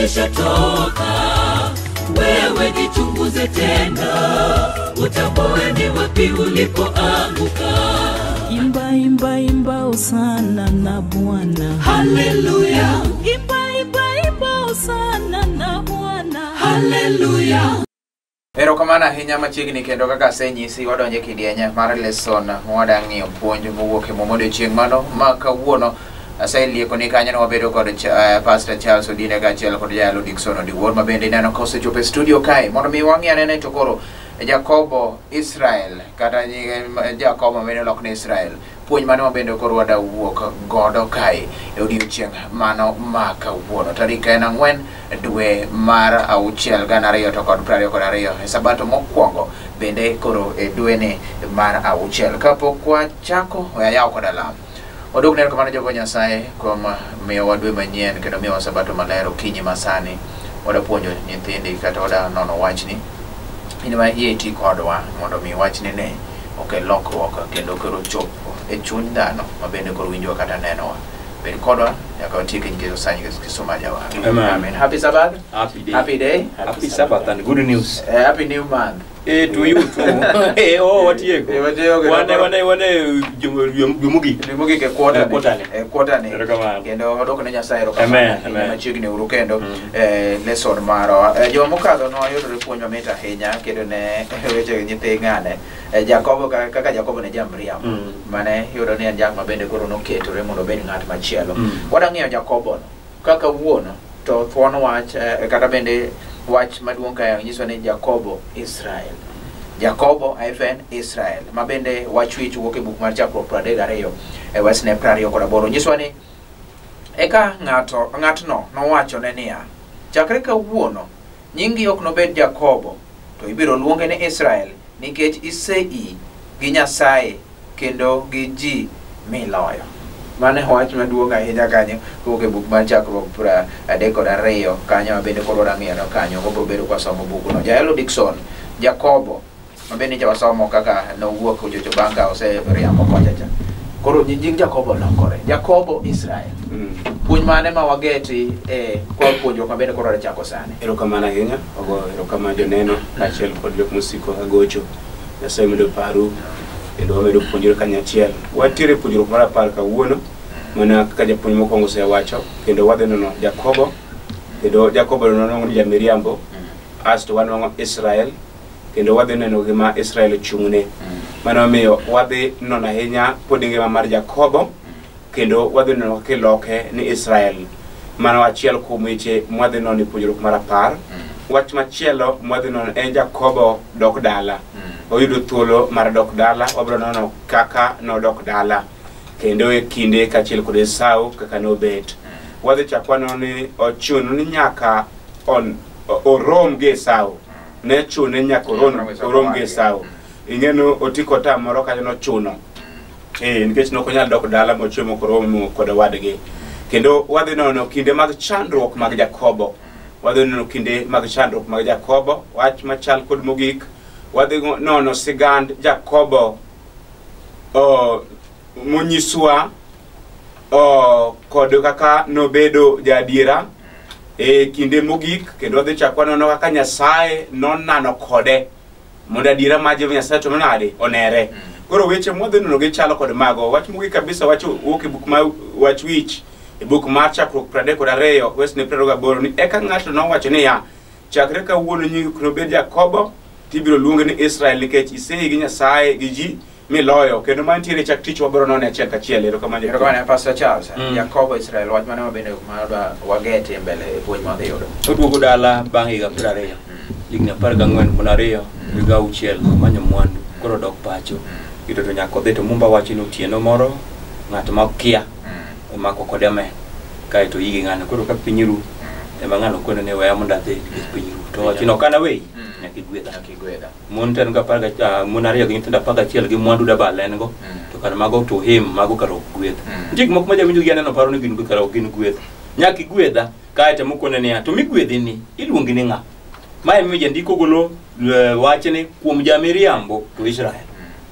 Umeshatoka. Wewe jichunguze tena, utambue ni wapi ulipoanguka. Imba, imba, imba hosana na Bwana. Haleluya, Imba, imba, imba hosana na Bwana. haleluya. Erokamano ahinya machiegni kendo kaka asenyisi wadonjo e kidienye mar lesson mwada ng'iyo puonj mowuok e Muma odiochieng' mano ma kawuono. Aseliekoni kanyo ne wabedo kod Pastor Charles Odine kaachiel kod Jayalo Dickson Odiwuor ma bende ineno ka osechopo e studio kae mondo mi wang'i anene to koro Jakobo Israel kata nyinge Jakobo mane olok ne Israel, puonj mane ma bende koro wada wuok godo kae e odiochieng' mano ma kawuono tarik en 4 dwe mar 6 2022 e sabato mokwongo bende koro e dweni mar 6. Kapok wachako, we ayaw kod alam. Wadwoko ne erokamano Jehova Nyasaye kuom miyowa dwe manyien kendo miyowa sabato maler okinyi masani. Wada puonjo nyithindi kata wada nono wachni. In ma yie ti kodwa mondo mi wachni ne okel lokruok kendo koro chop e chuny dhano ma bende koro winjowa kata nenowa. Bed kodwa nyaka watiek nying Yesu Kristo Kristo ma jawar. Amen. Amen. Happy Sabbath. Happy day. Happy day. Happy Sabbath and good news. Happy new month. To you too. Oh, watieko. Watieko kendo Wane koro- wane wane jumugik. Dwe mogik e quarter E ni. quarter ni. E quarter ni. Erokamano. Kendo wadwoko ne Nyasaye erokamano Amen, ahinya amen. machiegni uru kendo lesson marwa. Juma mokadho ne wayudore puonj mamit ahinya kendo ne weche nyithi ng'ane. Jakobo kaka Jakobo ne jamriambo. Mane iyudo ni en jal ma bende koro noketore mondo obed ng'at machielo. Wadwa ng'iyo Jakobo no kaka wuono to thuon wach kata bende wach maduong' kae nyiso ni Jakobo Israel. Jakobo hyphen Israel ma bende wach wich wuok e buk mar Chakruok 32 e wesne 28 nyisowa ni eka ng'atno nowachone niya, chakre kawuono nyingi ok nobed Jakobo to ibiro luonge ni Israel nikech isei gi Nyasaye kendo gi ji miloyo. Mano e wach maduong' ahinya kanyo kowuok e buk mar Chakruok 32 kanyo ma bende koro wadwa kanyo wabiro bedo kwa somo bukuno. Jaelo Dickson Jakobo ma bende nyocha wasomo kaka nowuok ochocho bang' ka oseriambo kocha cha. Koro nying Jakobo lokore. Jakobo Israel. Puonj mane ma wageti e kwa puonjruok ma bende koro wadwa sani? Erokamano ahinya, ogo erokamano joneno kaachiel kod jok mosiko kagocho. Nyasaye medo paru kendo wamedo puonjore kanyachiel. Wantiere e puonjruok mar 10 kawuono, mana kaka japuonj mokwongo osewacho, kendo wadhi nono Jakobo, kendo Jakobo nonwang'o ni jamiriambo, asto wanwang'o Israel, kendo wadhi neno gima Israel ochung'ne. Mano omiyo wadhi nono ahinya pod ngima mar Jakobo, kendo wadhi neno kaka iloke ni Israel. Mano achiel kuom weche mwadhi nono e puonjruok mar 10. Wach machielo mwadhi nono en Jakobo dok dala. Oyudo thuolo mar dok dala, wabiro nono kaka nodok dala, kendo e kinde kaachiel kod Esau kaka nobet. Wadhi chak waneno ni ochuno ni nyaka orom gi Esau. Ne chune nyaka orom gi Esau. Ing'e ni otiko tam moro kanyo nochuno. Nikech nok onyal dok dala mochiemo koromo kod owadgi. Kendo wadhi nono kinde mag chandruok mag Jakobo. Wadhi nono kinde mag chandruok mag Jakobo. Wach machal kod mogik, wadhi nono sigand Jakobo monyiswa kod kaka nobedo jaadiera e kinde mogik, kendo wadhi chak wanono kaka Nyasaye nonano kode mondo adiera mar Jehova Nyasaye to nade onere. Koro weche mwadhi nono gi chalo kod mago. Wach mogik kabisa wach wuok e buk mar wach wich e buk mar Chakruok 32 wesne 28 ni eka ng'ato nowacho niya, chakre kawuono nyingi ok nobed Jakobo, tibiro luonge ni Israel nikech isei gi Nyasaye gi ji miloyo. Kendo mantiere chak tich wabiro none achiel kachiel. Erokamano. Erokamano Pastor Charles. Jakobo Israel wach mane ma bende ma wageti e mbele e puonj ma wadhi yudo. Oduogo dala bang' higa 20. Higni 14 mon 2 higa 6 manyo mwandu koro dok pacho. Ito to nyaka odhi to Mumba wacho ni otieno moro ng'at ma okia omako kode amen kaeto yigi ng'ano koro ka piny ru ema ng'ano kone ni weya mondo adhi nikech piny ru to wacho ni ok an aweyi nyaka igwedha. Nyaka igwedha. Mon to en go mon 2 gi nyithindo 11 gi mwandu dabal en go to kar mago to him mago kar ok gweth. Nitie gik moko ma jawinjo gi aneno paro ni gin kar ok gin gweth. Nyaka igwedha kaeto mokone niya to migwedhi ni iluongi ni ng'a? Mae miyo jandiko golo wachni kuom jamiriambo to Israel.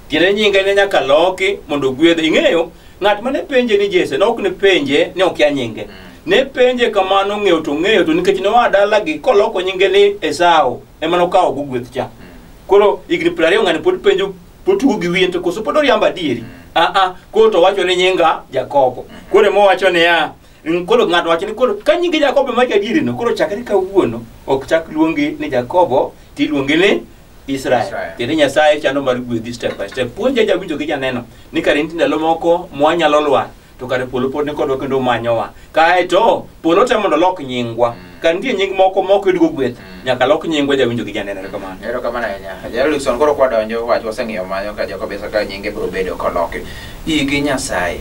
Tiende nyinge ne nyaka loki mondo ogwedhe. Ing'eyo ng'at mane penje ni Jesse ne ok ne penje ni okia nyinge. Ne penje kamano ng'eyo to ng'eyo to nikech noa dalagi koloko nyinge ni Esau ema nokawo go gweth cha. Koro higni 20 ng'ani pod penjo pod tugo gi wiye to koso pod oriambo adieri. Koro to wacho ni nyinga Jakobo. Koro ema owacho niya, koro ng'ato wacho ni koro ka nyingi Jakobo ema adieri no, koro chakre kawuono ok chak luongi ni Jakobo, tiluongi ni Israel. Kendo Nyasaye chano mar gwedhi step by step. Puonja jawinjo gi janeno ni kare nitie ndalo moko mwanyalo lwar to kare polo pod ni kodwa kendo manyowa. Kaeto polo temo mondo olok nyingwa. Ka nitie nying moko mok yudgo gweth, nyaka lok nyingwa jawinjo gi janeno. Erokamano. Erokamano ahinya. Jaluson koro kwadonjo wach waseng'iyo manyo ka Jakobo Isaka nyinge biro bedo koloki. Igi Nyasaye.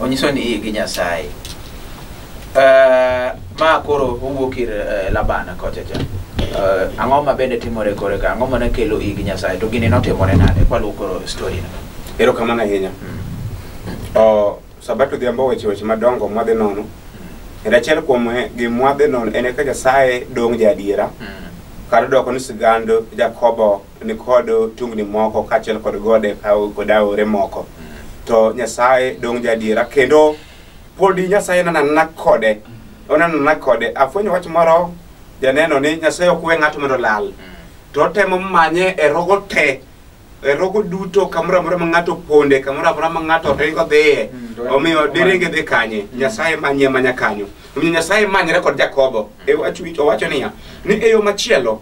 Onyiso ni igi Nyasaye. Ma koro owuok ir Laban kocha cha. Ang'o ma bende timore kore ka? Ang'o mane kelo igi Nyasaye? To gini notimore nade? Kwaluwo koro story no. Erokamano ahinya. Sabato odhiambo weche madongo mwadhi nono. Kendo achiel kuom gimwadhi nono en kaka Nyasaye dong' jaadiera. Kata doko ni sigand Jakobo ni kod tungni moko kaachiel kod gode kod aore moko. To Nyasaye dong' jaadiera kendo podi Nyasaye nanana kode. Onanana kode. Afwenyo wach moro janeno ni Nyasaye ok we ng'ato mondo olal. To otemo manye e rogo te. E rogo duto kamoro amora ma ng'ato ponde, kamoro amora ma ng'ato ringo dhiye. Omiyo diringe dhi kanye? Nyasaye manye manya kanyo. Omiyo Nyasaye manyre kod Jakobo. E owacho niya, ni e yo machielo,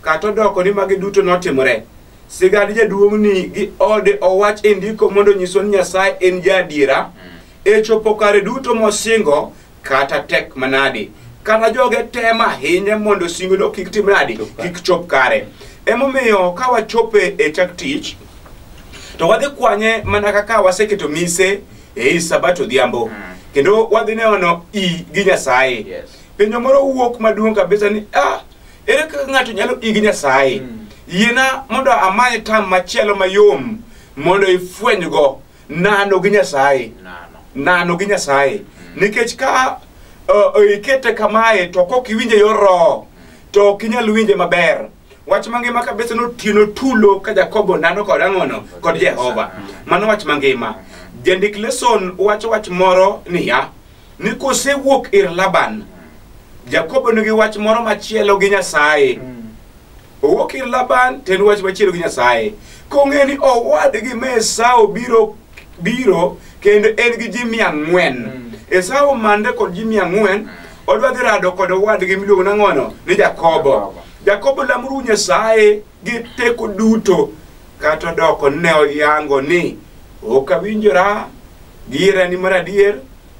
kata odoko ni magi duto notimore, sigand jaduong'ni gi ode owach e ndiko mondo nyiswa ni Nyasaye en jaadiera, e chopo kare duto mosingo kata tek manadi. Kata joge tem ahinya mondo singono kik tim nadi, kik chop kare. Emomiyo ka wachope e chak tich, to wadhi kwanye mana kaka waseketo mise ei Sabato odhiambo. Kendo wadhi neno i gi Nyasaye. Penjo moro wuok maduong' kabisa ni ere kaka ng'ato nyalo i gi Nyasaye? Yiena mondo amaye tam machielo mayom mondo ifwenygo nano gi Nyasaye. Nano gi Nyasaye. Nikech ka ikete kamae to kok iwinje yor roho, to ok inyal winje maber. Wach mangima kabisa notieno tulo ka Jakobo nano kod ang'ono kod Jehova. Mano wach mangima. Jandik leson wacho wach moro niya, ni kosewuok ir Laban, Jakobo nigi wach moro machielo gi Nyasaye. Owuok ir Laban to en wach machielo gi Nyasaye. Kong'e ni owadgi ma Esau biro kendo en gi ji 400. Esau mande kod ji 400, odwa dhi rado kod owadgi miluongo nang'ono ni Jakobo. Jakobo lamuru Nyasaye gi teko duto, kata doko ne oyango ni ok awinjora gi herani mar adier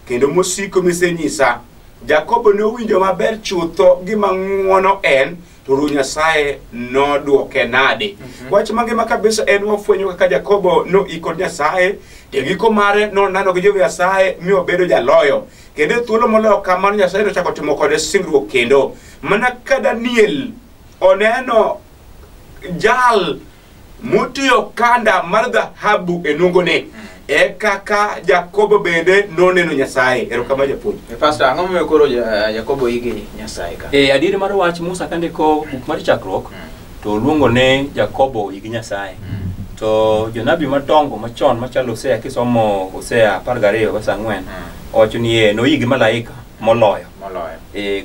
kendo mosiko misenyisa. Jakobo ne owinjo maber chutho gima ng'uono en, to Ruoth Nyasaye nodwoke nade. Wach mangima kabisa en wafwenyo kaka Jakobo noiko Nyasaye, to giko mare nonano gi Jehova Nyasaye mi obedo jaloyo. Kendo e thuolo moloyo kamano Nyasaye nochako timo kode singruok kendo. Mana ka Daniel oneno jal motiyo kanda mar dhahabu e nungone, e kaka Jakobo bende noneno Nyasaye. Erokamano japuonj. Pastor, ang'o momiyo koro Jakobo igi Nyasaye ka? Adieri mar wach Musa kandiko buk mar chakruok, to oluongo ne Jakobo igi Nyasaye. To jonabi madongo machon machalo Hosea, kisomo Hosea 12 verse 4, owacho ni noigi malaika moloyo.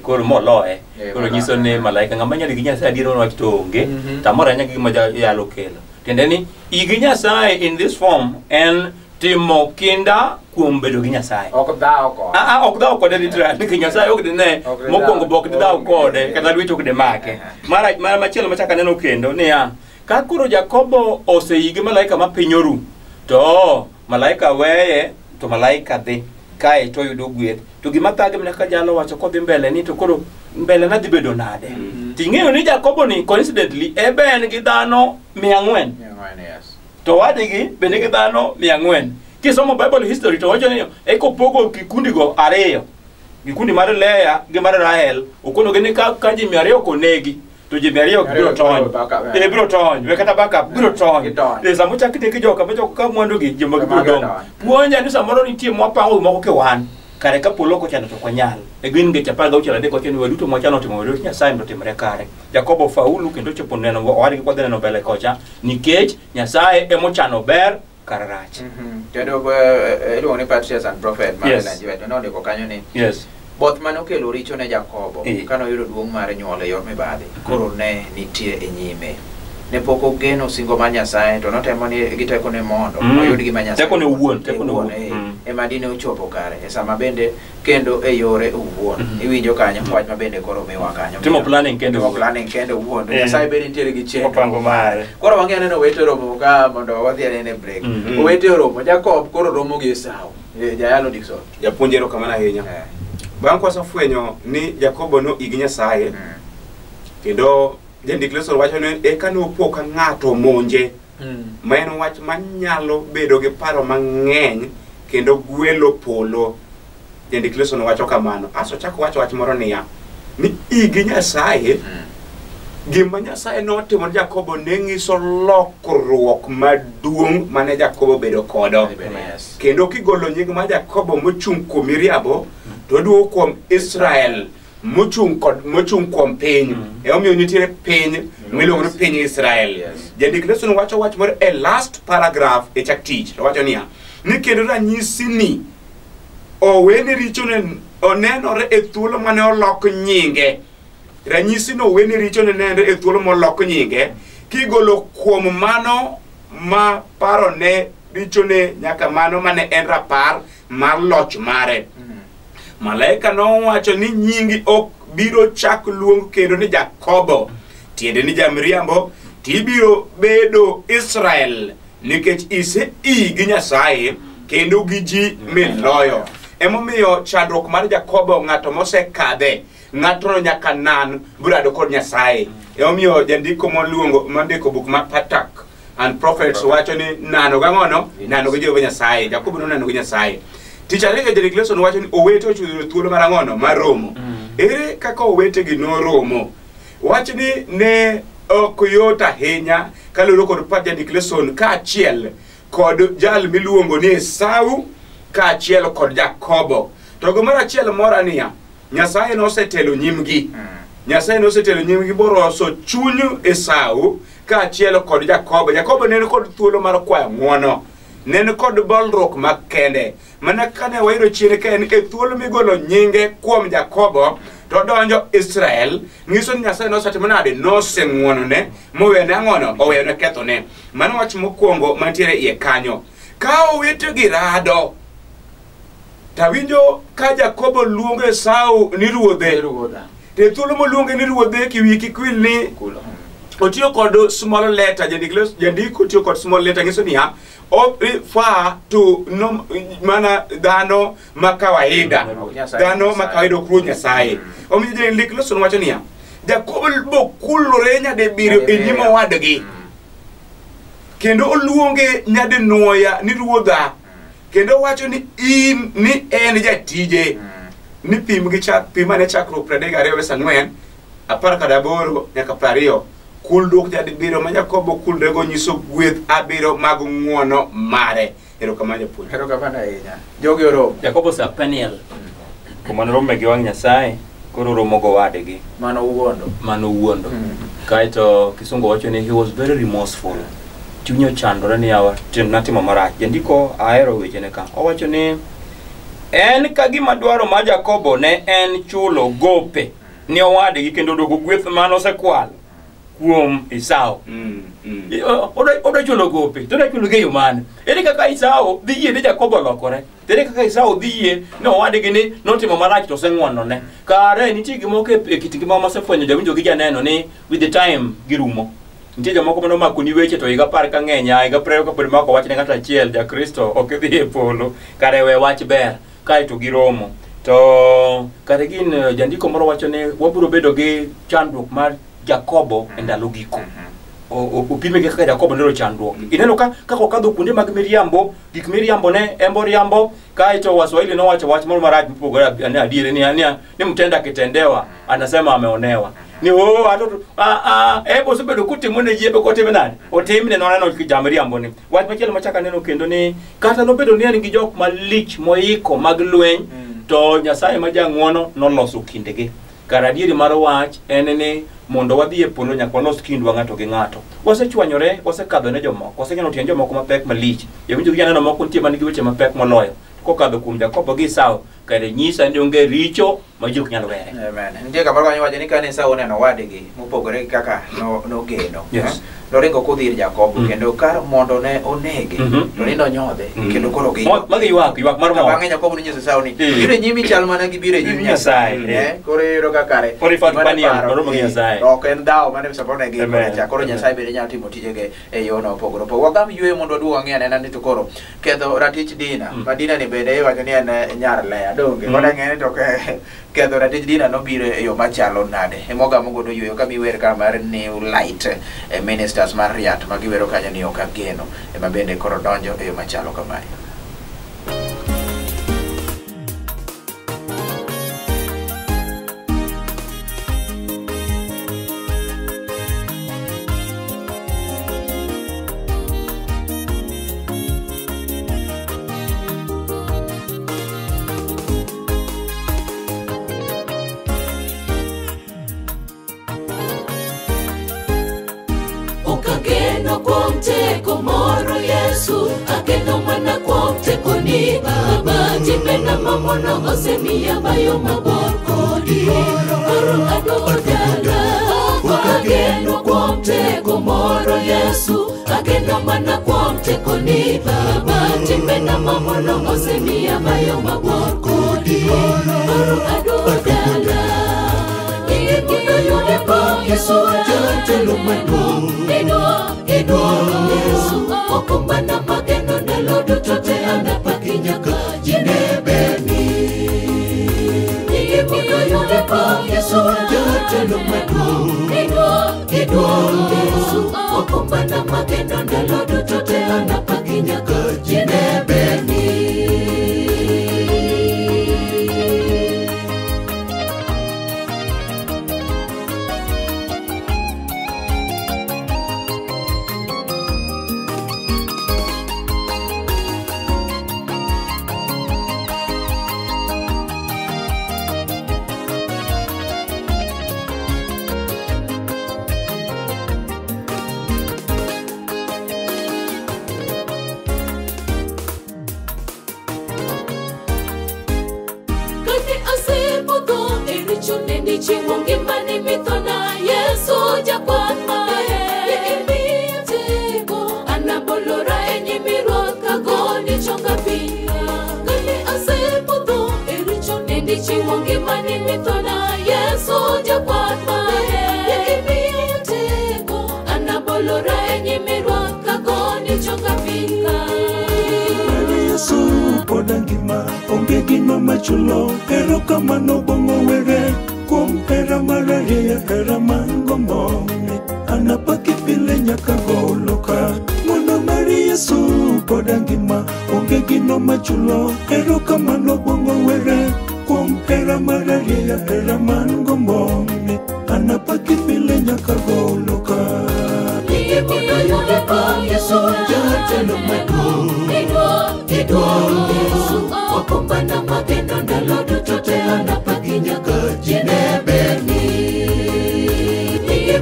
Koro moloye. Koro nyiso ni malaika ng'ama nyalo gi Nyasaye adier wach to onge, tamoro ahinya gi gima jalo kelo. Tiende ni igi Nyasaye in this form en timo kinda kuom bedo gi Nyasaye. Ok dhaw kode. Ok dhaw kode literally, nikech Nyasaye ok dine mokwongo be ok dhaw kode, kata lwete ok dimake. Mar machielo machako aneno kendo niya, ka koro Jakobo oseigi malaika ma piny oru, to malaika weye, to malaika dhi kae to oyudo gweth. To gima thage mana kaka jalo wacho kodhi mbele ni to koro mbele na dhi bedo nade. Ting'eyo ni Jakobo ni coincidentally ebe en gi dhano 400. To wadgi bende gi dhano 400. Kisomo Bible history to wacho ni eko pogo kikundigo ariyo. Kikundi mar Lea gi mar Rahel, okonogi ni ka ji 200 ok onegi, to ji 200 biro tony. Biro tony, we kata backup biro tony. Sama ochak tek joka ma joka ka mwandugi ji mag biro dong'. Puonja ni samoro nitie mwapango moko kiwan. Kare ka polo ok ochano to ok wanyal. E gin ngeche 16 3 wacho ni waduto mwachano timo wedo Nyasaye mondo otimre kare. Jakobo faulu kendo chopo neno owadgi kwadhi neno mbele kocha nikech Nyasaye emochano ber kar rach. Kendo iluongo ni Patriarchs and Prophet mar Ellen G. White nondiko kanyo ni Both mane okelo richo ne Jakobo kane oyudo duong' mar nyuol e yor mibadhi koro ne nitie e nyime. Ne pok ogeno singo mar Nyasaye to notemo ni gi tekone mondo oyud gima Nyasaye Tekone owuon, tekone owuon, owuon. Ema dine ochopo kare e sama bende kendo e yore owuon. Iwinjo kanyo wach ma bende koro miwa kanyo. Timo planning kende Timo owuon. planning kende owuon. To Nyasaye bende nitiere gi chenro. Opango mare. Koro wang'e aneno owete romo ka mondo wadhi anene e break. Owete oromo, Jacob koro romo gi Esau. Jayalo Dickson. Japuonj erokamano ahinya. Bang' kwasefwenyo ni Jakobo noigi Nyasaye, kendo jandik Lesson wacho ni eka nopo ka ng'ato monje, ma en wach manyalo bedo gi paro mang'eny kendo gwelo polo. Jandik Lesson wacho kamano. Aso chako wacho wach moro niya, ni igi Nyasaye, gima Nyasaye notimo ne Jakobo ne nyiso lokruok maduong' mane Jakobo bedo kodo. Yes. Kendo kigolo nying mar Jakobo mochung' kuom miriambo, to oduogo kuom Israel mochung' kod mochung' kuom piny. Emomiyo nitiere piny miluongo ni piny Israel. Yes. Jandik Lesson wacho wach moro e last paragraph e chak tich. To wacho niya, ni kendo ranyisi ni owene richone onenore e thuolo mane olok nyinge. Ranyisi no owene richone nenore e thuolo molok nyinge kigolo kuom mano ma paro ne richone nyaka mano mane en rapar mar loch mare. Malaika nowacho ni nyingi ok biro chak luong kendo ni Jakobo, tiende ni jamriambo, tibiro bedo Israel nikech iseii gi Nyasaye kendo gi ji miloyo. Emomiyo chandruok mar Jakobo ng'ato mosekadhe, ng'atno nyaka nan brado kod Nyasaye. Emomiyo jandiko moluongo mondiko buk mar Patak and Prophets wacho ni nano gang'ono, nano gi Jehova Nyasaye. Jakobo nonano gi Nyasaye. Tich ariyo Jandik Lesson wacho ni owete ochuno thuolo mar ang'ono mar romo. Ere kaka owetegi noromo? Wach ni ne ok yot ahinya kaluwore kod pach Jandik Lesson kaachiel kod jal miluongo ni Esau kaachiel kod Jakobo. To gimoro achiel mora niya, Nyasaye nosetelo nyimgi. Nyasaye nosetelo nyimgi boroso chuny Esau kaachiel kod Jakobo. Jakobo ne ni kod thuolo mar kwayo ng'uono. Ne en kod bolruok makende. Mana kane wayudo chien ka en e thuolo migolo nyinge kuom Jakobo to donjo Israel, nyiso ni Nyasaye nosetimo nade? Noseng'uonone mowene ang'ono? Oweyone kethone. Mano wach mokwongo mantiere iye kanyo. Ka owete gi rado, tawinjo ka Jakobo luongo Esau ni ruodhe. Ruodha. To e thuolo moluonge ni ruodhe kiwi kik wil ni Kulo. otiyo kod small letter jandiko otiyo kod small letter nyiso niya o refer to no, mana dhano ma kawaida Nyasaye. dhano ma kawaida ok ruodh Nyasaye. Omiyo jandik Lesson wacho niya Jakobo bokulore nyadibiriyo e nyim owadgi kendo oluonge nyadinuoya ni ruodha kendo owacho ni in ni en jatije ni pim gi chak pim ane chakruok 32 verse 4 18 nyaka 20 kulruok nyadibiriyo ma Jakobo kulrego nyiso gweth abiriyo mag ng'uono mare. Erokamano japuonj. Erokamano ahinya. Jogi oromo. Jakobo sa Peniel kuma norome gi wang' Nyasaye koro romo gowadgi Mano wuondo. mano wuondo. Kaeto kisungu wacho ni he was very remorseful. Chunye ochandore ni yawa tim natimo marach. Jandiko ahero wechene ka. Owacho ni en ka gima dwaro mar Jakobo ne en chulo gope ni owadgi kendo duoko gweth mane osekwalo kuom Esau. Odwa chulo gope to odwa chulo gi e yo mane? Ere kaka Esau dhi yie ni Jakobo olokore? To ere kaka Esau dhi yie ni owadgi ni notimo marach to oseng'wonone? Kare nitie gimoko e kit ngima masefwenyo jawinjo gi janeno ni with the time girumo. Nitie jomoko mano ni weche to higa 10 ka ng'eny ya higa 20 kapod mako wach ne ng'ato achiel jakristo ok idhi e polo kare we wach ber kaeto giromo to kare gin jandiko moro wacho ni wabiro bedo gi chandruok mar Jakobo e ndalo giko. Opime gi kaka Jakobo neno chandruok. Ineno ka kaka okadho kuonde mag miriambo, gik miriambo ne embo riambo, kaeto Waswahili nowacho wach moro marach mopogore ne adieri ni mtenda akitendewa anasema ameonewa. Ni oh ato a a ebo osebedo kotimo ne ji ebe kotime nade? Otimne noneno jamriambo ni. Wach machielo machako aneno kendo ni kata nobedo ni en gi jok malich moiko mag lweny to Nyasaye ma jang'uono noloso kindegi. Kar adieri mar wach en ni mondo wadhi e polo nyaka walos kindwa ng'ato gi ng'ato. Wasechwanyore, wasekadho ne jomoko, wasenyono tiend jomoko mapek malich. Jowinjo gi janeno moko nitie man gi weche mapek moloyo. Kokadho kuom Jakobo gi Esau, Kare nyisa ni onge richo ma ji ok nyal were. Amen. Nitie kamoro kanyo wacho ni kane Esau oneno owadgi mopogore gi kaka nogeno. Yes. Noringo kodhi ir Jakobo kendo kar mondo ne onege to ni nonyodhe kendo koro gi. Magi ywak, ywak mar To mor. bang'e Jakobo nonyiso Esau ni Eh. biro e nyimi chal mana gi biro e nyim Nyasaye, Nyasaye. eh. Koro iyudo ka kare. Koro ifat gima ne Paniel, paro, noromo gi Nyasaye. to ok en dhawo mane samoro ne gin Amen. cha. Koro Amen. Nyasaye bende nyalo timo tijege e yono mopogore opogore. Wagam yueyo mondo waduog wang'i anena ni to koro ketho ratich Dina. Ma Dina ni bende iwacho ni en nyar Lea. Donge? Koro ang'e ni to ketho ratich Dina nobiro e yo machalo nade. Emogamo godo yueyo ka miwer ka mar New Light Ministers mar Riat ma giwero kanyo ni ok ageno. Ema bende koro donjo e yo machalo kamae. Okageno kuom teko moro Yesu, ageno mana kuom tekoni Baba. Timbena mamono osemiya bayo mabor kodi, koro aduogo dala. Okageno kuom teko moro Yesu, ageno mana kuom tekoni Baba. Timbena mamono osemiya bayo mabor kodi, koro aduogo dala. Yesu jatelo maduong', iduong' Yesu okumbana mageno ndalo duto te anapaki nyaka ji ne berni. Mondo yude pak Yesu jatelo maduong', iduong' Yesu okumbana mageno ndalo duto te anapaki nyaka ji ne berni. Kane asepodho e richo ne chiwo ngimane mithona Yesu jakwath maber imiya teko anabolora e nyimi Ruoth kagoni chonga piny. Kane asepodho e richo ne chiwo ngimane mithona Yesu jakwath maber imiya teko anabolora e nyimi Ruoth kagoni chonga piny. Yesu pod angima, onge gino machulo, erokamano bong'o were, kuom hera mararieya, hera mangombo, anapaki pile nyaka goloka. Ng'wono mar Yesu pod angima, onge gino machulo, erokamano bong'o were, kuom hera mararieya, hera mangombo, anapaki pile nyaka goloka. Mondo yude pak Yesu jatelo maduong', iduong' Yesu okumbana mageno ndalo duto te anapaki nyaka ji ne berni.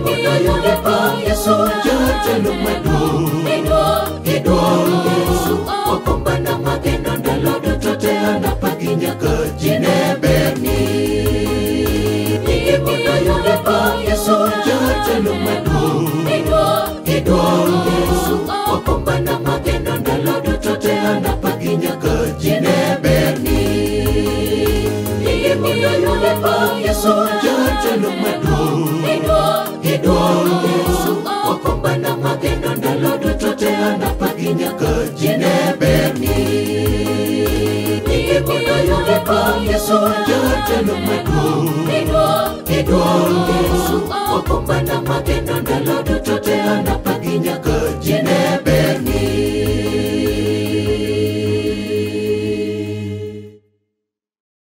Mondo yude pak Yesu jatelo maduong', iduong' Yesu okumbana mageno ndalo duto te anapaki nyaka ji ne berni. Mondo yude pak Yesu jatelo maduong', iduong' Yesu okumbana mageno ndalo duto te anapaki nyaka ji ne berni. Mondo yude pak Yesu jatelo maduong', iduong' Yesu okumbana mageno ndalo duto te anapaki nyaka ji ne berni. Mondo yude pak Yesu jatelo maduong', iduong' Yesu okumbana mageno ndalo duto te anapaki nyaka ji ne berni.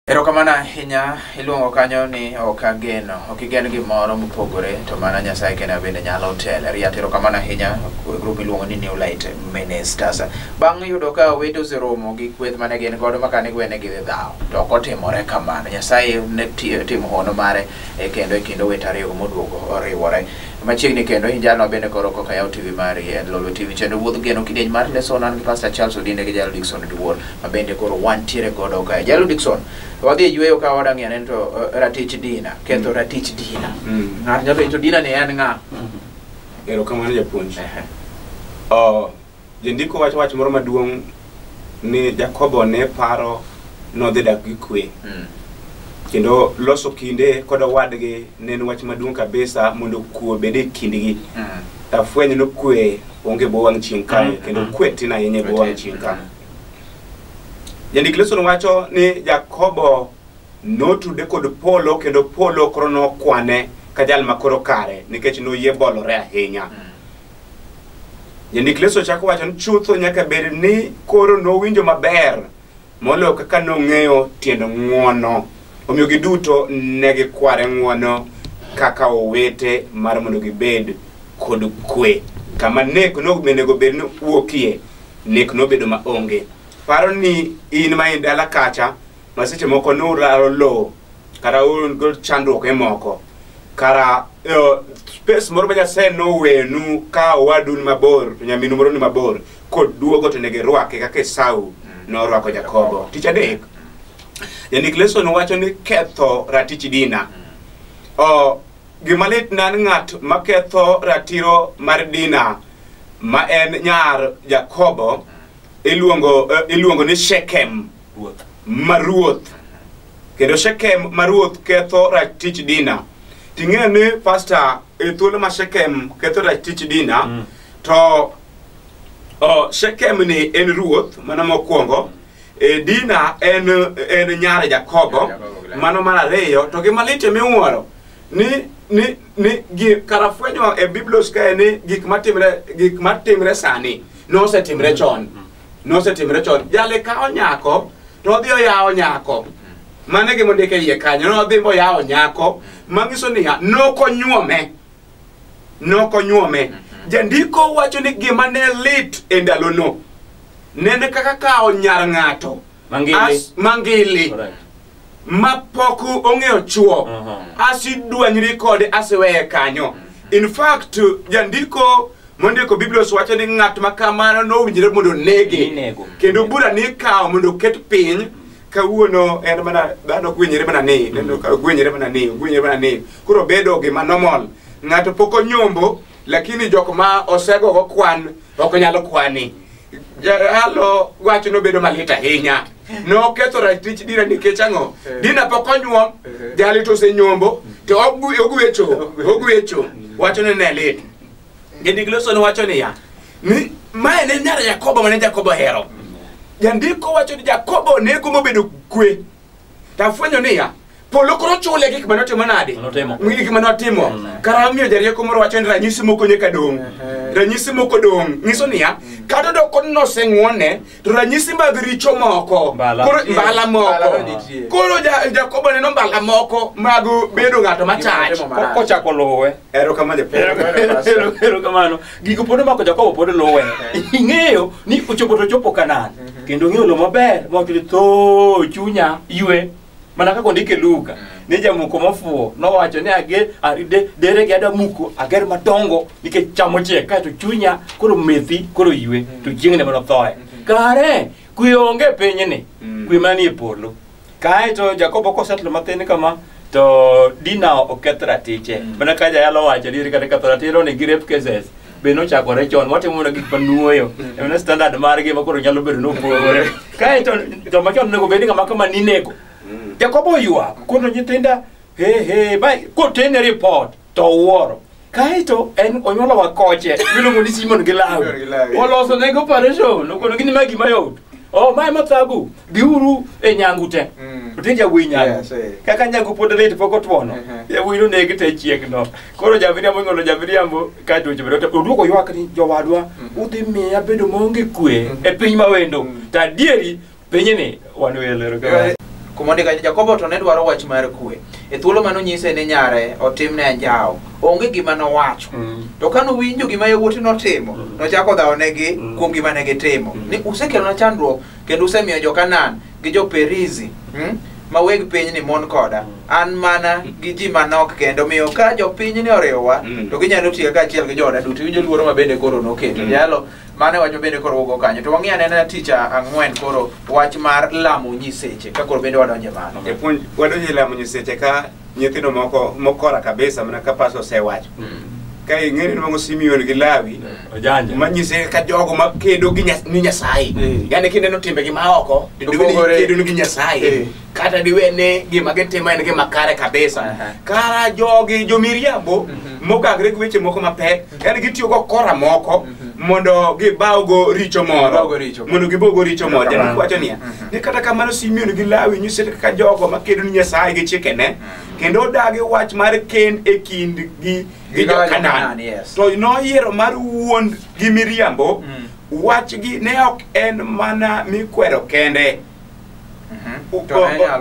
Erokamano ahinya iluongo kanyo ni ok ageno, ok igen gimoro mopogore to mana Nyasaye kende bende nyalo tele. Riat erokamano ahinya grup miluongo ni New Light Ministers. Bang' yudo ka owete oseromo gi kweth mane gin godo ma kane gwene gidhi dhawo, to ok otimore kamano. Nyasaye ne timo hono mare kendo e kind owete ariyogo moduogo oriwore. Machiegni kendo in jalno bende koro koka yaw TV mari en Lolwe TV chenro wuodh geno kidieny mar leson an gi Pastor Charles Odinde gi Jalo Dickson Duol ma bende koro wantiere godo kae. Jalo Dickson, wadhi e yweyo ka wadang'iyo ane to ratich Dina, ketho ratich Dina. Ng'ato nyalo penjo to Dina ni en ng'a? Erokamano japuonj. Ehe. Oh, jandiko wacho wach moro maduong' ni Jakobo ne paro nodhi dak gi kwe. Kendo loso kinde kod owadgi ne en wach maduong' kabisa mondo kwe obed e kindgi. Tafwenyo ni kwe onge bwo wang' chieng' kae kendo kwe tin ahinya e bwo wang' chieng' ka. Jandik leson wacho ni Jakobo notude kod polo kendo polo koro nokwane ka jal ma koro kare nikech noyie bolore ahinya. Jandik leso chako wacho ni chutho nyaka bed ni koro nowinjo maber moloyo kaka nong'eyo tiend ng'uono. Omiyo giduto ne gikware ng'uono kaka owete mar mondo gibed kod kwe. Kama nek nonego bed ni wuokie, nek nobedo maonge. Paro ni in ma in dala kacha, ma seche moko nuraro lowo, kata un go chandruok e moko. Kara space moro ma Nyasaye nowenu ka owadu ni mabor, to nyaminu moro ni mabor, koduogo to onego irwake kaka Esau norwako Jakobo. Tich adek, jandik leson wacho ni ketho ratich Dina. Gima lit na en ng'at maketho ratiro mar Dina ma en nyar Jakobo iluongo ni Shekem Ruoth. ma ruoth. Kendo Shekem ma ruoth ketho ratich Dina. Ting'eyo ni pastor e thuolo ma Shekem ketho ratich Dina to Shekem ni en ruoth mano mokwongo. Dina en nyar Jakobo mano mar ariyo. To gima lit miwuoro ni gi kara fwenyo e Biblos kae ni gik matimre sani nosetimre chon. Nosetimre chon. Jale kawo nyako to odhi oyawo nyako. Mano e gima ondike iye kanyo. Nodhi moyawo nyako manyiso niya nokonyuome. Nokonyuome. Jandiko wacho ni gima ne lit e ndalono nene kaka kawo nyar ng'ato Mangili. Mangili. Ma pok ong'eyo chuo. Asidwanyri kode asiweye kanyo. In fact, jandiko mondiko Biblos wacho ni ng'at ma kamano nowinjore mondo onege. Kendo bura ni ikawo mondo oket piny. Kawuono en mana dhano gwenyre mana ni, neno ka gwenyre mana ni, gwenyre mana ni. Koro bedo gima normal. Ng'ato pok onyombo, lakini jok ma osegogo kwan ok nyalo kwani. Jalo wacho nobedo malit ahinya. Noketho ratich Dina nikech ang'o? Dina pok onyuom, jali to osenyombo, to ogwecho. Wacho ni ne lit. Jandik leson wacho niya, ni mae ne nyar Jakobo mane Jakobo ohero. Jandiko wacho ni Jakobo ne gombo bedo kwe. Tafwenyo niya, polo koro chule gik mane otimo nade? Gik mane otimo. Kara omiyo jarieko moro wacho ni ranyisi moko nyaka dong'. Ranyisi moko dong'. Nyiso niya, kata doko noseng'uone, to ranyisi mag richo moko. Koro mbala moko. Koro Jakobo neno mbala moko mag bedo ng'ato machach. Kochako luwe. Erokamano japuonj. Erokamano. Gigo pod omako Jakobo pod luwe. Ing'eyo ni ochopo to ochopo Kanaan. Kendo ong'eyo lo maber mowacho ni tho chunya ywe. Mana kaka ondike Luka ni jamuko mofuwo nowacho ni deregi adwa muko ager madongo nikech cham ochiek kaeto chunya koro methi koro ywe to chieng'ne manothoe. Kare kwe onge e pinyni, kwe mana nie polo. Kaeto Jakobo kosetlo mathin kama to Dina oketh ratiche. Mana ka jayalo wacho ni kata ketho ratiro ni gi rape cases be nochakore chon watimo mana gik manuoyo. Emana standard margi ma koro nyalo bedo nopogore. Kaeto joma chon onego bed ni ng'ama kama ninego. Jakobo oywak kono nyithinda he bai kotene report to owuoro. Kaeto en onyuolo wakoche miluongo ni Simon gi Lawi. Oloso nego operation okono gini ma gima yot. Oh mae mathagu biuru e nyangu te. Ote jawuoyi nyangu. Kaka nyangu pod lit pok otuono. Jawuoyi noneg te chieng'no. Koro jamiriambo ing'olo jamiriambo kaeto weche bedo oduogo ywak ni jowadwa udhi miya bedo maonge kwe e piny mawendo. To adieri pinyni wan welo erokamano. Kumondika Jakobo to ne dwaro wach mar kwe. E thuolo mane onyise ni nyare otimne anjawo, onge gima nowacho. To kane owinjo gima yawuote notimo, nochako dhawonegi kuom gima ne gitimo. Ni usekelona chandruok kendo usemiyo jo-Kanaan gi jo-Perizi ma weg pinyni mon koda, an mana gi ji manok kendo, omiyo ka jopinyni oriwowa to ginyalo tiyo kaachiel gi jooda duto. Iwinjo luoro ma bende koro noketo. Jalo mano e wach ma bende koro wuok kanyo. To wang'i anena tich ang'wen koro wach mar lamo nyiseche ka koro bende wadonje mano. Japuonj, wadonjo e lamo nyiseche ka nyithindo moko mokora kabisa mana ka pastor osewacho. Ka ing'e ni nwang'o Simeon gi Lawi Ojanja. manyise ka jogo makedo gi ni Nyasaye. Yani kineno timbegi ma oko, to diwe ni Opogore. kedo gi Nyasaye. Kata diwe ni gima gitimo en gima kare kabisa. Kara jogi jomiriambo mogagre gi weche moko mapek, yani gitiyo go kora moko mondo gibawgo richo moro. Gibawgo richo. Mondo gibawgo richo moro. Erokamano. Jandiko wacho niya, ni kata kamano Simeon gi Lawi nyiso kaka jogo makedo ni Nyasaye gi chikene, kendo odagi wach mar kend e kindgi gi Gi jo jo Kanaan. Kanaan, yes. To noyiero mar wuond gi miriambo, wachgi ne ok en mana mikwero kende,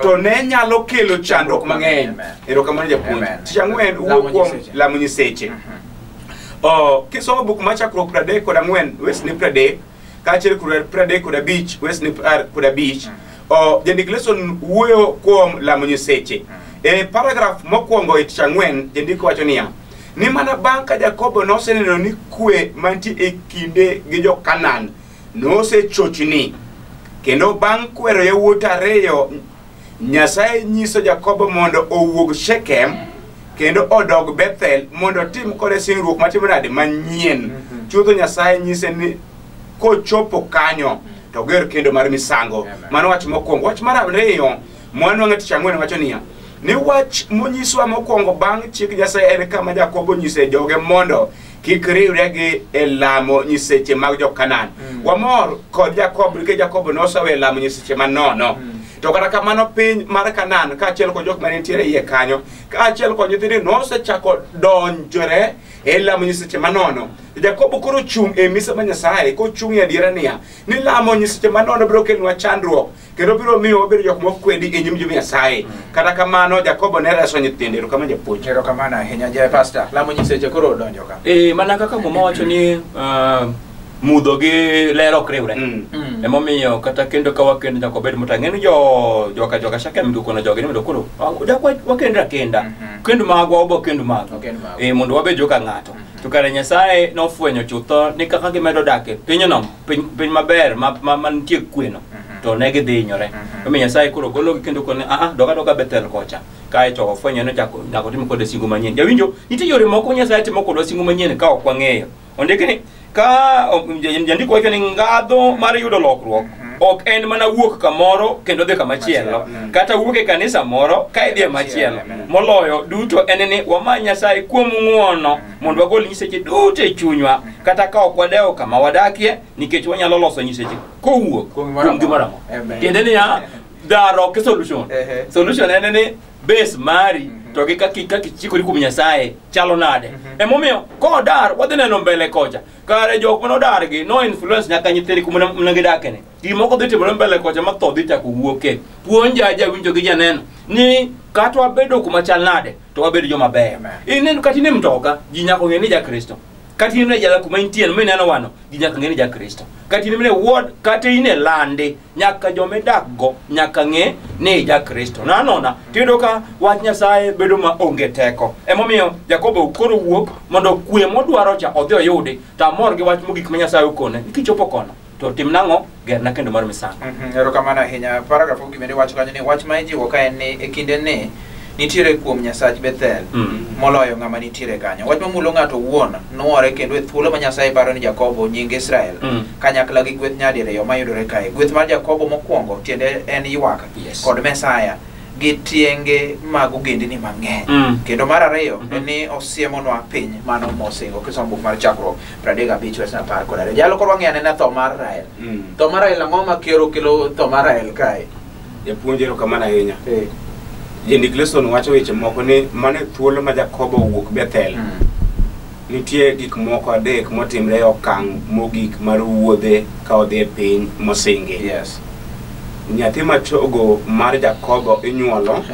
to ne nyalo kelo chandruok mang'eny. Amen. Erokamano japuonj. Amen. Tich ang'wen Lamo wuok kuom nyiseche. lamo nyiseche. Kisomo buk mar Chakruok 34 wesni 30 kaachiel kod 35 wesni 45, jandik lesson wuoyo kuom lamo nyiseche. E paragraf mokwongo e tich ang'wen, jandiko wacho niya, ni mana bang' ka Jakobo noseneno ni kwe mantie e kinde gi jo-Kanaan nosechochni, kendo bang' kwero yawuote ariyo, Nyasaye nyiso Jakobo mondo owuog Shekem kendo odog Bethel mondo otim kode singruok matimo nade manyien. Chutho Nyasaye nyise ni kochopo kanyo to oger kendo mar misango. Mano wach mokwongo. Wach mar ariyo mwanwang'o e tich ang'wen wacho niya, ni wach monyiswa mokwongo bang' chik Nyasaye en kama Jakobo nyise joge mondo kik riwre gi e lamo nyiseche mag jo-Kanaan. Wamor kod Jakobo nikech Jakobo noseweyo lamo nyiseche manono. To kata kamano piny mar Kanaan kaachiel kod jok mane nitiere iye kanyo, kaachiel kod nyithinde nosechako donjore e lamo nyiseche manono. Jakobo koro chung' e mise mar Nyasaye kochung' e adiera niya, ni lamo nyiseche manono biro kelonwa chandruok kendo biro miyo wabedo jok mokwedi e nyim Nyasaye. Kata kamano Jakobo ne reso nyithinde. Erokamano japuonj. Erokamano ahinya ja pastor. Lamo nyiseche koro odonjo ka. Mana kaka Muma wacho ni mudho gi ler ok riwre. Emomiyo kata kendo ka wakendo nyaka wabed motang'. Ng'eni joka Shekem gi kono jogi ni mondo koro dak wakendre akenda. Kend magwa obo kend magu. Mondo wabed joka ng'ato. To kare Nyasaye nofwenyo chutho ni kaka gimedo dak e pinyno, piny maber mantie kweno, to ne gidhi hinyore. Omiyo Nyasaye koro gologi kendo kone doga doga Bethel kocha. Kaeto ofwenyo ni nyaka otim kode singo manyien. Jawinjo, nitie yore moko Nyasaye timo kodwa singo manyien ka ok wang'eyo. Ondiki ni ka jandiko wacho ni ngadho mar yudo lokruok ok en mana wuok kamoro kendo dhi kamachielo, kata wuok e kanisa moro ka idhi e machielo. Moloyo duto en ni wamany Nyasaye kuom ng'uono mondo wagol nyiseche duto e chunywa, kata ka ok wadewo kama wadakie, nikech wanyalo loso nyiseche kowuok kuom gimoro amora. Tiende niya, dharo ok e solution. Solution en ni base mari to gi kaka ichikori kuom Nyasaye chalo nade. Emomiyo kodar wadhi neno mbele kocha. Kare jok manodar gi no influence nyaka nyithindi kuma ne gidakene. Gimoko dhi timore mbele kocha ma tho dhi chako wuoke. Puonja jawinjo gi janeno ni kata wabedo kuma chal nade to wabedo joma beyo. Ineno kata in e mtoka ji nyaka ong'e ni ja-Kristo. Kata in e jala kuma intie no mineno wano ji nyaka ng'e ni ja-Kristo. Kata in e ward kata in e lande nyaka joma idak go nyaka ng'e ni ja-Kristo. Nanona tiyudo ka wach Nyasaye bedo ma onge teko. Emomiyo Jakobo koro wuok mondo kwe modwaro cha odhi oyudi. To amor gi wach mogik ma Nyasaye okone ni kichopo kono to tim nang'o? Gerna kendo mar misango. Erokamano ahinya. Paragraf mogik bende wacho kanyo ni wach ma ijiwo ka en ni e kinde ni nitiere kuom Nyasach Bethel moloyo ng'ama nitiere kanyo. Wach mamulo ng'ato owuon nuore kendo e thuolo ma Nyasaye paro ni Jakobo nying Israel kanyakla gi gweth nyadiriyo mayudore kae. Gweth mar Jakobo mokwongo tiende en ywak kod Mesaya gi tienge mag ogendini mang'eny. Kendo mar ariyo en ni osiemonwa piny mano mosingo. Kisomo buk mar Chakruok 35 wes 12. Jalo koro wang'eyo anena tho mar Rael. Tho mar Rael ang'o makero kelo tho mar Rael kae? Japuonj, erokamano ahinya. Jandik lesson wacho weche moko ni mano e thuolo ma Jakobo owuok Bethel. Nitie gik moko adek motimre e okang' mogik mar wuodhe ka odhi e piny mosingi. Nyathi machogo mar Jakobo inyuolo,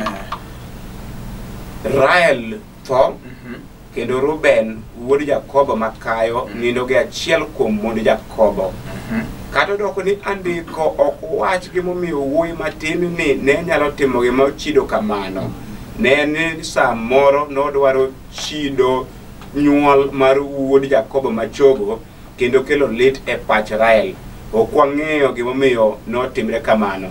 Rael tho, kendo Reuben wuod Jakobo makayo nindo gi achiel kuom mond Jakobo. Kata odoko ni andiko ok wach gimomiyo wuoyi matin ni ne nyalo timo gima ochido kamano. Ne ni samoro nodwaro chido nyuol mar wuod Jakobo machogo kendo kelo lit e pach Rael. Ok wang'eyo gimomiyo notimre kamano.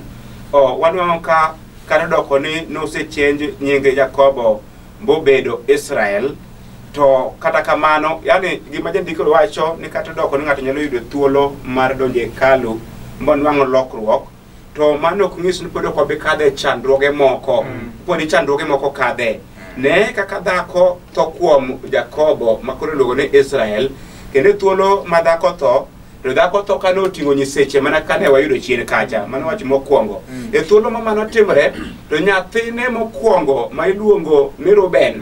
Wanwang'o ka kata odoko ni nosechange nying Jakobo bobedo Israel, to kata kamano, yani gima jandiko wacho ni kata odoko ni ng'ato nyalo yudo thuolo mar donjo e hekalu monwang'o lokruok, to mano ok nyis ni pod ok obi kadhe chandruoge moko. Pod chandruoge moko kadhe. Ne kaka dhako tho kuom Jakobo ma koro iluongo ni Israel, kendo e thuolo ma dhako tho, to dhako tho kane oting'o nyiseche mana kane wayudo chien kacha, mano wach mokwongo. E thuolo ma mano timore, to nyathine mokwongo ma iluongo ni Ruben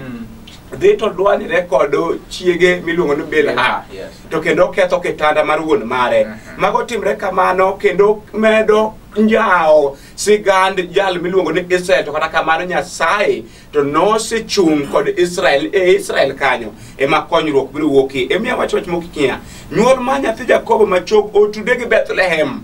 dhi to dwanyre kod chiege miluongo ni Bilha. To kendo oketho kitanda mar wuon mare. Mago timre kamano kendo medo njawo sigand jal miluongo ni Israel, to kata kamano Nyasaye to nosechung' kod Israel e Israel kanyo ema konyruok biro wuokie. Emiya wach wach mokikia. Nyuol mar nyathi Jakobo machok otude gi Bethlehem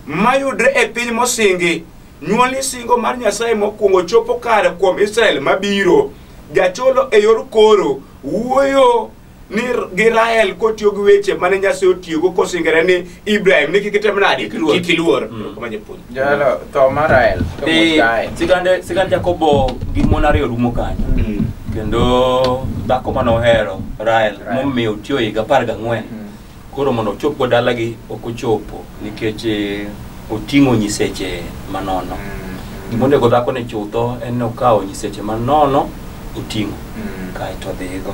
mayudre e piny mosingi. Nyuol ni singo mar Nyasaye mokwongo chopo kare kuom Israel mabiro. Jacholo e yor koro wuoyo ni gi Rael kotiyo gi weche mane Nyasaye otiyogo kosingore ni Ibrahim ni kik item nade, kik iluor. Kama japuonj. Jalo tho mar Rael to muoch kae. Sigand Jakobo gi mon ariyo rumo kanyo. Kendo dhako mane ohero Rael momiyo otiyo higa 14. Koro mondo ochop go dalagi ok ochopo nikech oting'o nyiseche manono. Gimonego dhako ni chutho en ni okawo nyiseche manono oting'o kaeto odhigo.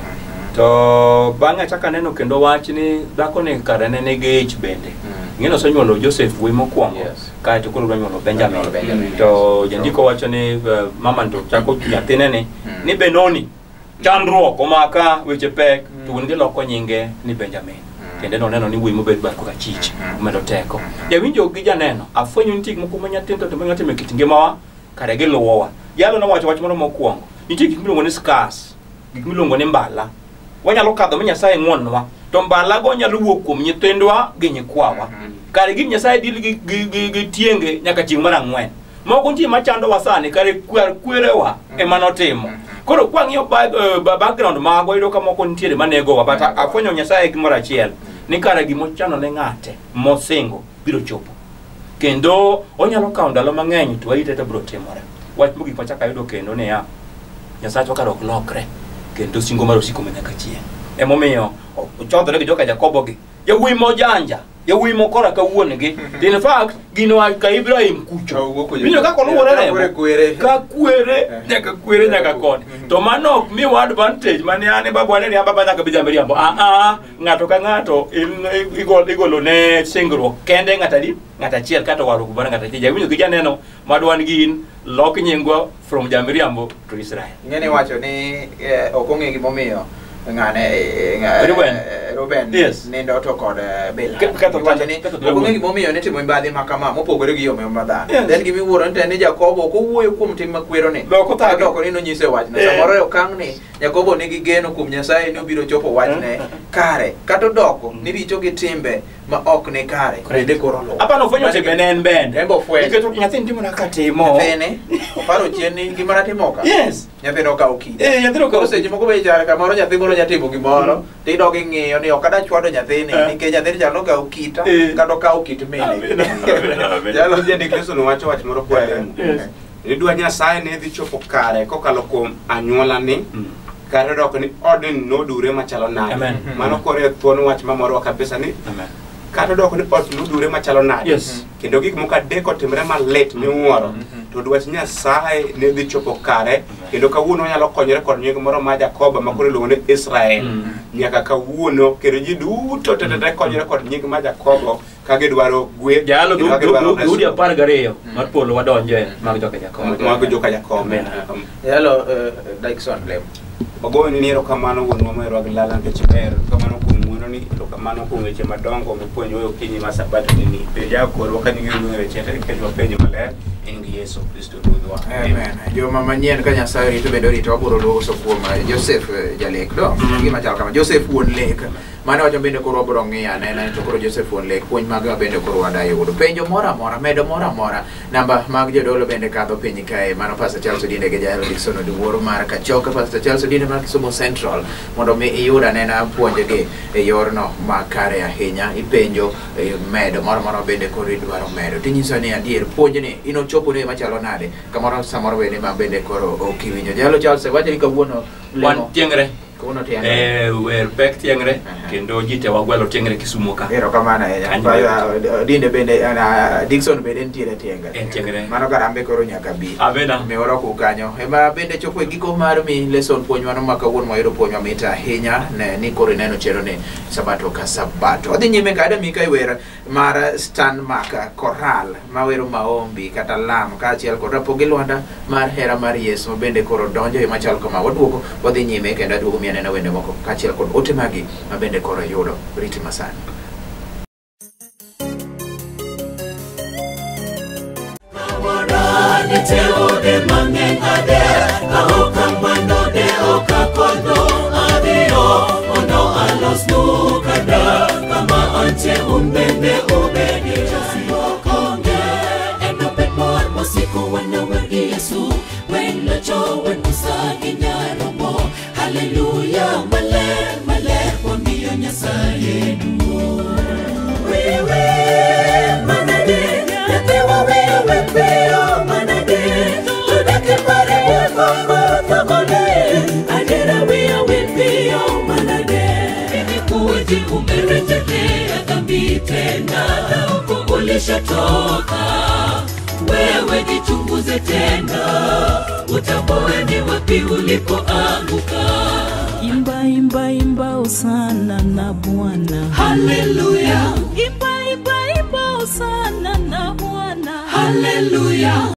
To bang'e achako aneno kendo wach ni dhako ni kare ne nigi ich bende. Ing'e osenyuolo Joseph wuoyi mokwongo, kaeto koro odwa nyuolo Benjamin. To jandiko wacho ni mama to chako nyathine ni ni Benoni chandruok omaka weche pek, to wuon gi loko nyinge ni Benjamin. Kendo noneno ni wuoyi mobet bar koka chich omedo teko. Jawinjo gi janeno afwenyo nitie gik moko ma nyathindo to manyalo timo e kit ngimawa kare giluwowa. Jalo nowacho wach moro mokwongo. Nitie gik miluongo ni scars, gik miluongo ni mbala. Wanyalo kadho ma Nyasaye ng'wonnwa, to mbalago nyalo wuok kuom nyithindwa gi nyikwawa. Kare gik Nyasaye dil gi tienge nyaka chieng' mar 4. Moko nitie machandowa sani kare kwerewa ema notimo. Koro kwang'iyo background magwa yudo ka moko nitiere manegowa, but afwenyo Nyasaye gimoro achiel ni kare gimochano ne ng'ate mosingo biro chopo. Kendo onyalo kawo ndalo mang'eny to warite to biro timore. Wach mogik machako ayudo kendo niya, Nyasachwa kare ok lokre kendo singo mar osiko nyaka chieng'. Emomiyo ochodhore gi joka Jakobo gi yawuoyi mojanja, yawuoyi mokora ka wuon gi. In fact gino ka Ibrahim kucho. Winjo kaka oluwore remo ka kwere nyaka kwere nyaka koni. To mano ok miwa advantage mane an babwa ne ni baba nyaka bed jamiriambo. Ng'ato ka ng'ato igolo ne singruok kende ng'ato adi ng'ato achiel kata warruok mar ng'ato achiel. Jawinjo gi janeno madwan gin lok nyingwa from jamiriambo to Israel. Ng'eni wacho ni ok ong'e gimomiyo ng'ane Ruben nindo to kod Bilha. Iwacho ni ok ong'e gimomiyo nitimo mibadhi ma kama mopogore gi yo ma dhano. Then gimiwuoro ni ni Jakobo ok owuoyo kuom tim makwero ni. Doko ni nonyise wachno. Samoro e okang' ni Jakobo nigi geno kuom Nyasaye ni obiro chopo wachne kare. Kata odoko ni richo gi timbe ma ok ni kare. Bende koro luwo. Apano ofwenyo timbe ne en bende. En be ofwenyo. Nikech nyathini timo naka timo. Nyathini oparo chien ni gima natimo ka. Yes. Nyathino okawo kida. Nyathino okawo. Seche moko be chal kamoro nyathi moro nya timo gimoro tidok ing'iyo ni ok adwa chwado nyathini nikech nyathini chal nokawo kita kata okawo kit mine. Jalo jandik Yesu nowacho wach moro kwa lemo. Ni dwa Nyasaye ne dhi chopo kare kokalo kuom anyuola ni kare dok ni odni nodure machalo nade. Mano kore thuon wach mamorowa kabisa ni kata dok ni ot nodure machalo nade. Kendo gik moko adek otimre malit miwuoro to dwach Nyasaye ne dhi chopo kare. Kendo kawuono wanyalo konyore kod nying moro ma Jakobo ma koro iluongo ni Israel. Nyaka kawuono kendo ji duto tete konyore kod nying ma Jakobo ka gidwaro gweth. Jalo dhoudi 12 mar polo wadonje mag joka Jakobo. Mag joka Jakobo. Jalo Dickson Lem. Wagoyo ni erokamano wuonwa moherwa gi lala nikech ber. Erokamano kuom ng'wononi, erokamano kuom weche madongo mipuonjowa e okinyi mar Sabato ni. Penja korwa ka nyingi oluongo e weche nikech wapenjo maler e nying Yesu. Yesu Kristo Ruodhwa. Amen. Joma manyien ka Nyasaye orito bende orito wabiro loso kuom Joseph jalek do. Gima chal kama Joseph wuon lek. Mane wacho bende koro wabiro ng'iyo anena to koro Joseph wuon lek puonj mag bende koro wadayudo. Penjo moro amora, medo moro amora, namba mag jodolo bende kadho piny kae. Mano Pastor Charles Odinde gi Jael Dickson Oduor mar Kachoka, Pastor Charles Odinde mar Kisumu Central, mondo mi iyud anena puonjgi e yorno makare ahinya. Ipenjo medo moro amora bende koro idwaro medo. Tinyiso ni adier puonjni inochopo ne machalo nade kamoro samoro bende ma bende koro ok iwinjo. Jael Charles wacho ni kawuono Wan tiengre. Kawuono tiengre. Wer pek tiengre kendo ji te wagwelo tiengre Kisumu ka. Erokamano ahinya. Odinde bende Dickson bende nitiere tiengre. Tiengre. Mano karambe koro nyaka bi. Amena. Mioro ku kanyo. Ema bende chopo e giko mar mi lesson puonj mano ma kawuono wayudo puonj mamit ahinya ne ni koro ineno chero ni sabato ka sabato. Odhi nyime ka adami ka iwer mar Stanmark Choral mawero maombi kata lam kaachiel kod Rapogi Lwanda mar hera mar Yesu ma bende koro donjo e machal kama. Waduogo wadhi nyime kendo aduogo mi anena wende moko kaachiel kod ote magi ma bende koro yudo riti masani. Hallelujah, maler, maler, wamiyo Nyasaye duong'. Wewe manade, nyathewa wewe piyo manade, to dak e pare wuoth adiera wiya wil piyo manade. Imekuwaje umerejelea dhambi tena na huko ulishatoka? Wewe jichunguze tena, utambue ni wapi ulipoanguka. Imba, imba, imba hosana na Bwana. Hallelujah. Imba, imba, imba hosana na Bwana. Hallelujah.